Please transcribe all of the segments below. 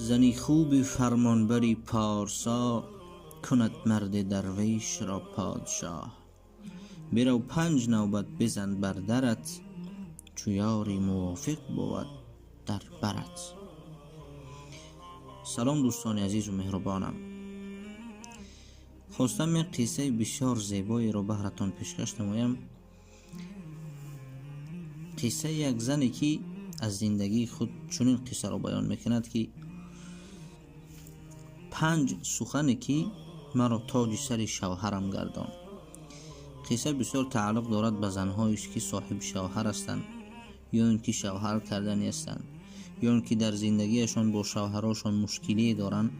Зани хуби фармонбари порсо кунад марди дарвеш ро подшоҳ. Бирав панҷ навбат бизан бар дарат, чу ёри мувофиқ бувад дар барат. Салом дӯстони азизу меҳрубонам. Хостам як қиссаи бисёр зебоеро баҳратон пешкаш намоям. Қиссаи як зане ки аз зиндагии худ чунин қиссаро баён мекунад, ки панҷ сухане ки маро тоҷи сари шавҳарам гардон. Қисса бисёр тааллуқ дорад ба занҳоест ки соҳиби шавҳар ҳастанд, ё ин ки шавҳар кардани ҳастанд, ё ин ки дар зиндагиашон бо шавҳарошон мушкилие доранд.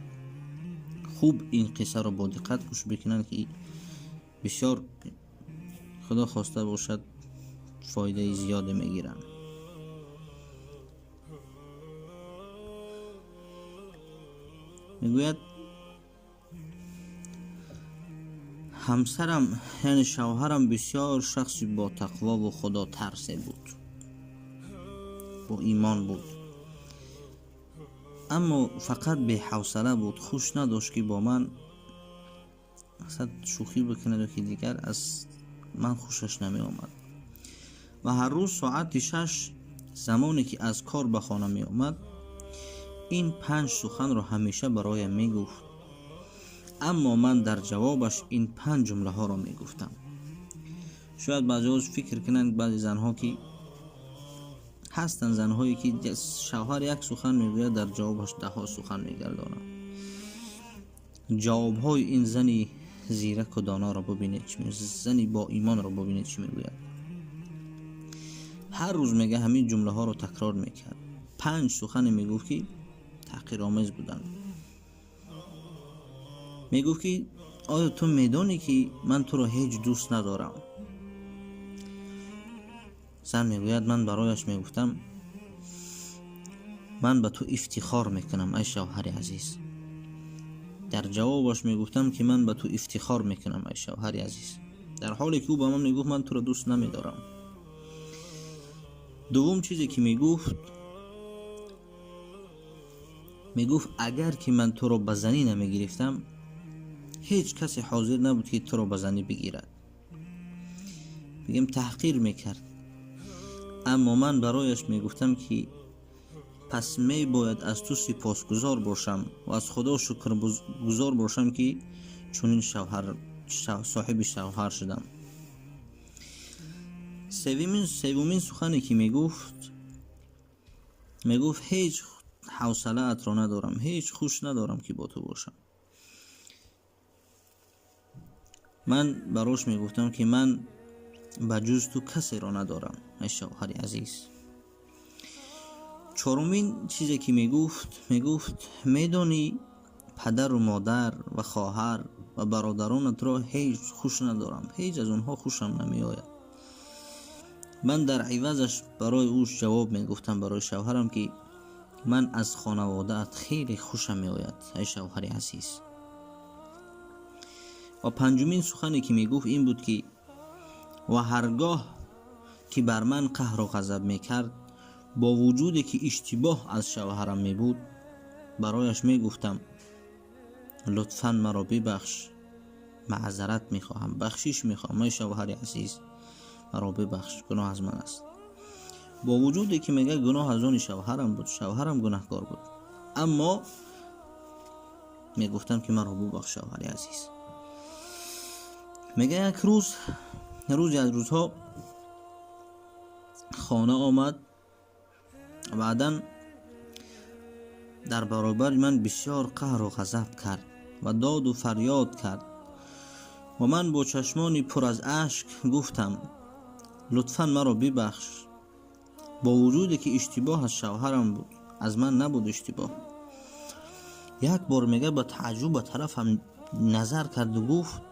Хуб ин қиссаро бо диққат гӯш бикунанд, ки бисёр худо хоста бошад фоидаи зиёде мегиранд. Мегӯяд ҳамсарам, яъне шавҳарам, бисёр шахси ботақвову худотарсе буд, бо имон буд, аммо фақат беҳавсала буд. Хуш надошт ки бо ман мақсад шӯхӣ бикунад, ки дигар аз ман хушаш намеомад. Ва ҳар рӯз соати 6 замоне ки аз кор ба хона меомад, ин панҷ суханро ҳамеша бароям мегуфт, аммо ман дар ҷавобаш ин панҷ ҷумлаҳоро мегуфтам. Шояд баъзеҳо фикр кунанд, баъзе занҳо ки ҳастанд, занҳое ки шавҳар як сухан мегӯяд, дар ҷавобаш даҳҳо сухан мегардонанд. Ҷавобҳои ин зани зираку доноро бубинед, чӣ мегӯяд, зани бо имонро бубинед, чӣ мегӯяд. Ҳар рӯз мега ҳамин ҷумлаҳоро такрор мекард. Панҷ сухане мегуфт, ки таҳқиромез буданд. Мегуфт ки оё ту медонӣ, ки ман туро ҳеҷ дӯст надорам? Зан мегӯяд ман барояш мегуфтам ман ба ту ифтихор мекунам, ай шавҳари азиз. Дар ҷавобаш мегуфтам ки ман ба ту ифтихор мекунам, ай шавҳари азиз, дар ҳоле ки ӯ ба ман мегуфт ман туро дӯст намедорам. Дуввум чизе ки мегуфт, мегуфт агар ки ман туро ба занӣ намегирифтам, ҳеҷ касе ҳозир набуд ки туро ба занӣ бигирад. Мегӯем таҳқир мекард. Аммо ман барояш мегуфтам ки пас мебояд аз ту сипосгузор бошам ва аз худо шукргузор бошам, ки чунин соҳиби шавҳар шудам. Севумин сухане ки мегуфт, мегуфт ҳеҷ ҳавсалаатро надорам, ҳеҷ хуш надорам ки бо ту бошам. Ман барош мегуфтам ки ман ба ҷуз ту касеро надорам, ай шавҳари азиз. Чорумин чизе ки мегуфт, мегуфт медонӣ падару модар ва хоҳар ва бародаронатро ҳеҷ хуш надорам, ҳеҷ аз онҳо хушам намеояд. Ман дар ивазаш барои ӯ ҷавоб мегуфтам барои шавҳарам, ки ман аз хонаводаат хеле хушам меояд, ай шавҳари азиз. Ва панҷумин сухане ки мегуфт ин буд, ки ва ҳаргоҳ ки бар ман қаҳру ғазаб мекард, бо вуҷуде ки иштибоҳ аз шавҳарам мебуд, барояш мегуфтам лутфан маро бибахш, маъзарат мехоҳам, бахшиш мехоҳам, ай шавҳари азиз, маро бибахш, гуноҳ аз ман аст. Бо вуҷуде ки мега гуноҳ аз они шавҳарам буд, шавҳарам гунаҳкор буд, аммо мегуфтам ки маро бубахш, шавҳари азиз. Мега як рӯз, рӯзе аз рӯзҳо хона омад, баъдан дар баробари ман бисёр қаҳру ғазаб кард ва доду фарёд кард ва ман бо чашмони пур аз ашк гуфтам лутфан маро бибахш, бо вуҷуде ки иштибоҳ аз шавҳарам буд, аз ман набуд иштибоҳ. Як бор мега ба тааҷҷуб ба тарафам назар карду гуфт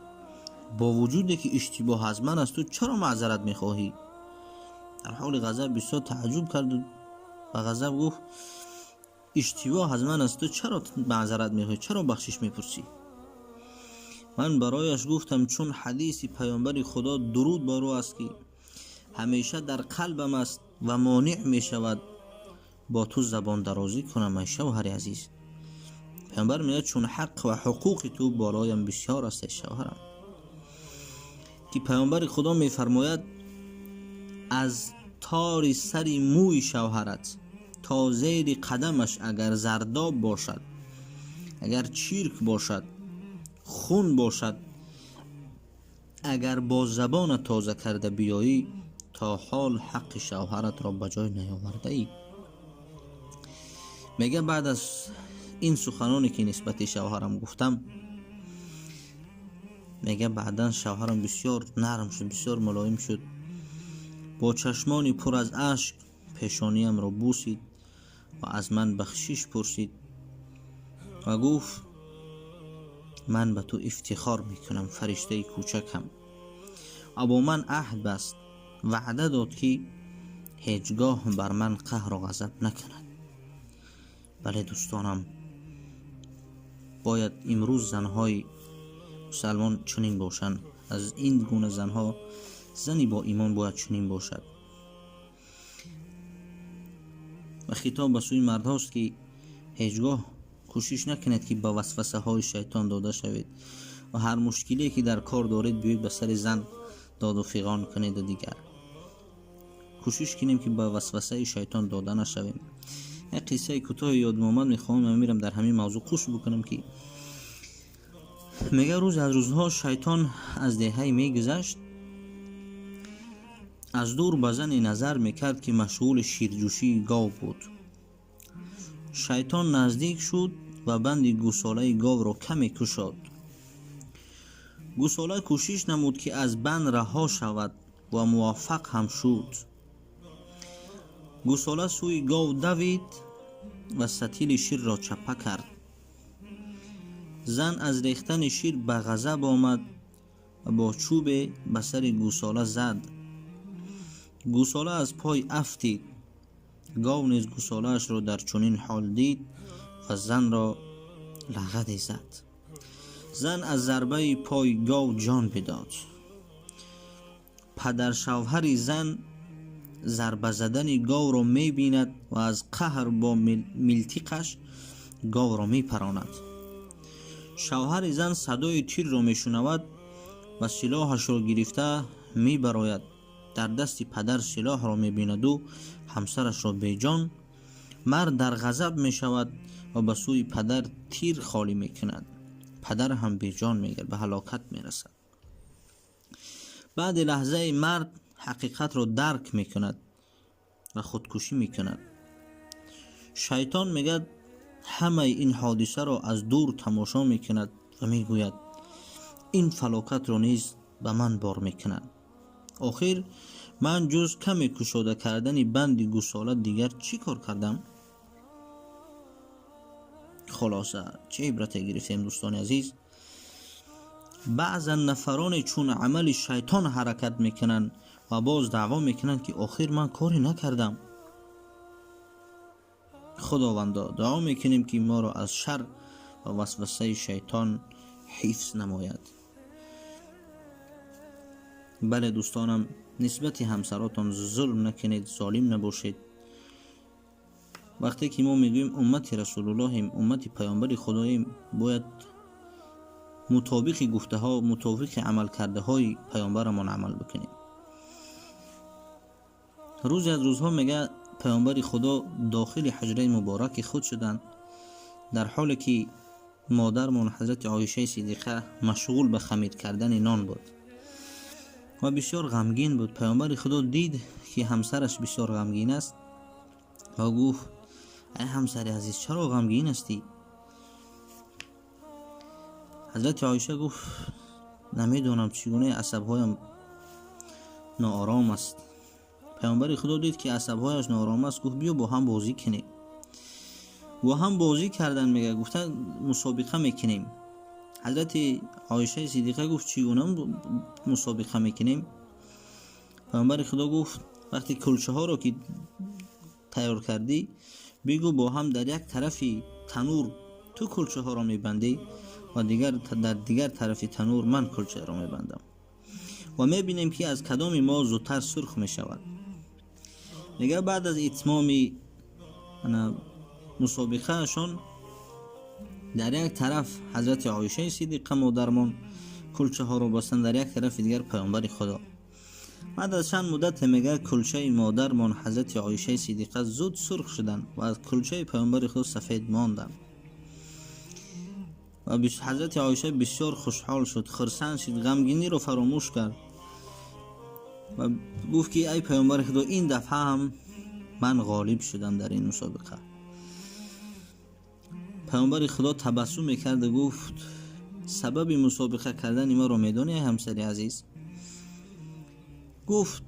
бо вуҷуде ки иштибоҳ аз ман аст, ту чаро маъзарат мехоҳӣ? Дар ҳоли ғазаб бисёр тааҷҷуб карду ба ғазаб гуфт иштибоҳ аз ман аст, ту чаро маъзарат мехоҳӣ, чаро бахшиш мепурсӣ? Ман барояш гуфтам чун ҳадиси паёмбари худо дуруд бар ӯ аст, ки ҳамеша дар қалбам аст ва монеъ мешавад бо ту забондарозӣ кунам, ай шавҳари азиз. Паёмбар мегӯяд, чун ҳақ ва ҳуқуқи ту болоям бисёр аст, эй шавҳарам. Ки паёмбари Худо мефармояд, аз тори сари мӯи шавҳарат то зери қадамаш агар зардоб бошад, агар чирк бошад, хун бошад, агар бо забонат тоза карда биёӣ, то ҳол ҳаққи шавҳаратро ба ҷой наёвардаӣ. Мега, баъд аз ин суханоне ки нисбати шавҳарам гуфтам, мега, баъдан шавҳарам бисёр нарм шуд, бисёр мулоим шуд, бо чашмони пур аз ашк пешониямро бусид ва аз ман бахшиш пурсид ва гуфт, ман ба ту ифтихор мекунам, фариштаи кӯчакам. Ва бо ман аҳд баст, ваъда дод, ки ҳеҷ гоҳ бар ман қаҳру ғазаб накунад. Бале, дӯстонам, бояд имрӯз занҳои мусалмон чунин бошанд. Аз ин гуна занҳо, зани бо имон бояд чунин бошад. Ва хитоб ба сӯи мардҳост, ки ҳеҷ гоҳ кӯшиш накунед, ки ба васвасаҳои шайтон дода шавед ва ҳар мушкиле ки дар кор доред, биёед ба сари зан доду фиғон кунеду дигар. Кӯшиш кунем, ки ба васвасаи шайтон дода нашавем. Як қиссаи кӯтоҳи ёдам омад, мехоҳам амирам дар ҳамин мавзӯъ қӯш бикунам, ки мега, рӯз аз рӯзҳо шайтон аз деҳае мегузашт, аз дур ба зане назар мекард, ки машғули ширҷӯшии гов буд. Шайтон наздик шуд ва банди гусолаи говро каме кушод. Гусола кӯшиш намуд, ки аз банд раҳо шавад ва муваффақ ҳам шуд. Гусола сӯи гов давид ва сатили ширро чапа кард. Зан аз рехтани шир ба ғазаб омад ва бо чӯбе ба сари гусола зад. Гусола аз пой афтид. Гов низ гусолаашро дар чунин ҳол дид ва занро лагаде зад. Зан аз зарбаи пои гов ҷон бидод. Падаршавҳари зан зарба задани говро мебинад ва аз қаҳр бо милтиқаш говро мепаронад. Шавҳари зан садои тирро мешунавад ва силоҳашро гирифта мебарояд. Дар дасти падар силоҳро мебинаду ҳамсарашро беҷон. Мард дар ғазаб мешавад ва ба сӯи падар тир холӣ мекунад. Падар ҳам беҷон мегардад, ба ҳалокат мерасад. Баъди лаҳзаи мард ҳақиқатро дарк мекунад ва худкушӣ мекунад. Шайтон, мегӯяд, ҳамаи ин ҳодисаро аз дур тамошо мекунад ва мегӯяд, ин фалокатро низ ба ман бор мекунад. Охир ман ҷуз каме кушода кардани банди гусола дигар чӣ кор кардам? Хулоса, чӣ ибрате гирифтем, дӯстони азиз? Баъзан нафароне чун амали шайтон ҳаракат мекунанд ва боз даъво мекунанд, ки охир ман коре накардам. Худовандо, дуо мекунем, ки моро аз шар ва васвасаи шайтон ҳифз намояд. Бале, дӯстонам, нисбати ҳамсаротон зулм накунед, золим набошед. Вақте ки мо мегӯем уммати Расулуллоҳем, уммати паёмбари Худоем, бояд мутобиқи гуфтаҳо, мутобиқи амалкардаҳои паёмбарамон амал бикунем. Рӯзе аз рӯзҳо, мега, паёмбари Худо дохили ҳуҷраи мубораки худ шуданд, дар ҳоле ки модармон ҳазрати Оишаи Сидиқа машғул ба хамир кардани нон буд ва бисёр ғамгин буд. Паёмбари Худо дид, ки ҳамсараш бисёр ғамгин аст, ва гуфт: «Ай ҳамсари азиз, чаро ғамгин ҳастӣ?» Ҳазрати Оиша гуфт: «Намедонам, чӣ гуна асабҳоям ноором аст». Паёмбари Худо дид, ки асабҳояш ноором аст, гуфт: «Биё, бо ҳам бозӣ кунем». Бо ҳам бозӣ кардан, мега, гуфта, мусобиқа мекунем. Ҳазрати Оишаи Сидиқа гуфт: «Чӣ гуна мусобиқа мекунем?» Паёмбари Худо гуфт: «Вақте кулчаҳоро ки тайёр кардӣ, бигӯ, бо ҳам дар як тарафи танур ту кулчаҳоро мебандӣ ва дар дигар тарафи танур ман кулчаро мебандам ва мебинем, ки аз кадоми мо зудтар сурх мешавад». Мега, баъд аз итмоми мусобиқаашон Дар як тараф ҳазрати Оишаи Сиддиқа модармон кулчаҳоро бастанд, дар як тарафи дигар паёмбари Худо. Баъд аз чанд муддате мегӯяд, кулчаи модармон ҳазрати Оишаи Сиддиқа зуд сурх шуданд ва аз кулчаи паёмбари Худо сафед монданд. Ва ҳазрати Оиша бисёр хушҳол шуд, хурсанд шуд, ғамгиниро фаромӯш кард ва гуфт ки ай паёмбари Худо, ин дафъа ҳам ман ғолиб шудам дар ин мусобиқа. Паёмбари Худо табассум мекарду гуфт: сабаби мусобиқа кардани маро медонӣ, ай ҳамсари азиз? Гуфт: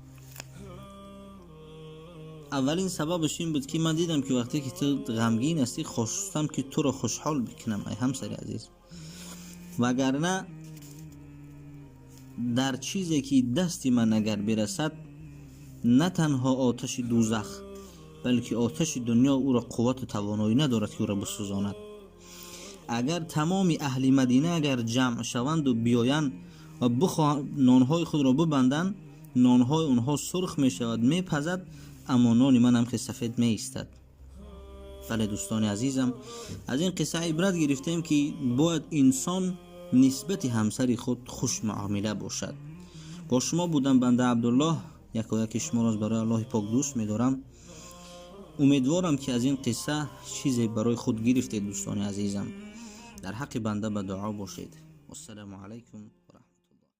аввалин сабабаш ин буд, ки ман дидам, ки вақте ки ту ғамгин ҳастӣ, хостам, ки туро хушҳол бикунам, ай ҳамсари азиз. Вагарна дар чизе ки дасти ман агар бирасад, на танҳо оташи дӯзах, балки оташи дунё ӯро қуввату тавоноӣ надорад, ки ӯро бисӯзонад. Агар тамоми аҳли Мадина агар ҷамъ шаванду биёянд ва нонҳои худро бибанданд, нонҳои онҳо сурх мешавад, мепазад, аммо нони ман ҳам хел сафед меистад. Бале, дӯстони азизам, аз ин қисса ибрат гирифтем, ки бояд инсон нисбати ҳамсари худ хушмуомила бошад. Бо шумо будам банда Абдуллоҳ. Якояки шуморо барои Аллоҳи пок дӯст медорам. Умедворам, ки аз ин қисса чизе барои худ гирифтед. Дӯстони азизам, дар ҳаққи банда ба дуо бошед. Вассалому алайкум.